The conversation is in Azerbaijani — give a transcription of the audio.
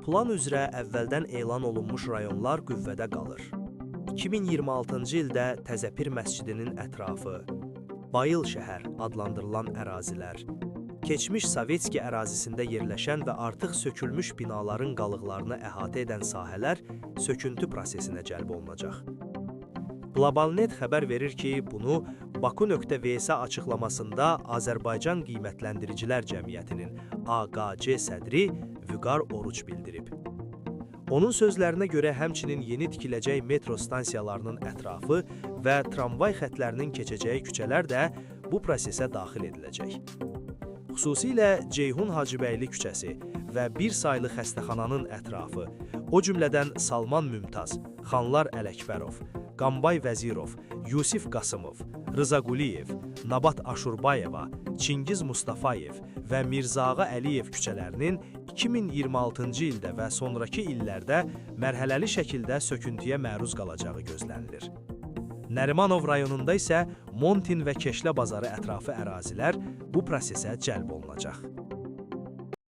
Plan üzrə əvvəldən elan olunmuş rayonlar qüvvədə qalır. 2026-cı ildə Təzəpir məscidinin ətrafı, Bayıl şəhər adlandırılan ərazilər, keçmiş Sovetski ərazisində yerləşən və artıq sökülmüş binaların qalıqlarını əhatə edən sahələr söküntü prosesinə cəlb olunacaq. Globalnet xəbər verir ki, bunu Baku.vs açıqlamasında Azərbaycan Qiymətləndiricilər Cəmiyyətinin AQC sədri Vüqar Oruç bildirib. Onun sözlərinə görə həmçinin yeni tikiləcək metro stansiyalarının ətrafı və tramvay xətlərinin keçəcəyi küçələr də bu prosesə daxil ediləcək. Xüsusilə Ceyhun Hacıbəyli küçəsi və bir saylı xəstəxananın ətrafı, o cümlədən Salman Mümtaz, Xanlar Ələkbərov, Qambay Vəzirov, Yusif Qasımov, Rıza Quliyev, Nabat Aşurbayeva, Çingiz Mustafayev və Mirzağa Əliyev küçələrinin 2026-cı ildə və sonrakı illərdə mərhələli şəkildə söküntüyə məruz qalacağı gözlənilir. Nərimanov rayonunda isə Montin və Keşlə bazarı ətrafı ərazilər bu prosesə cəlb olunacaq.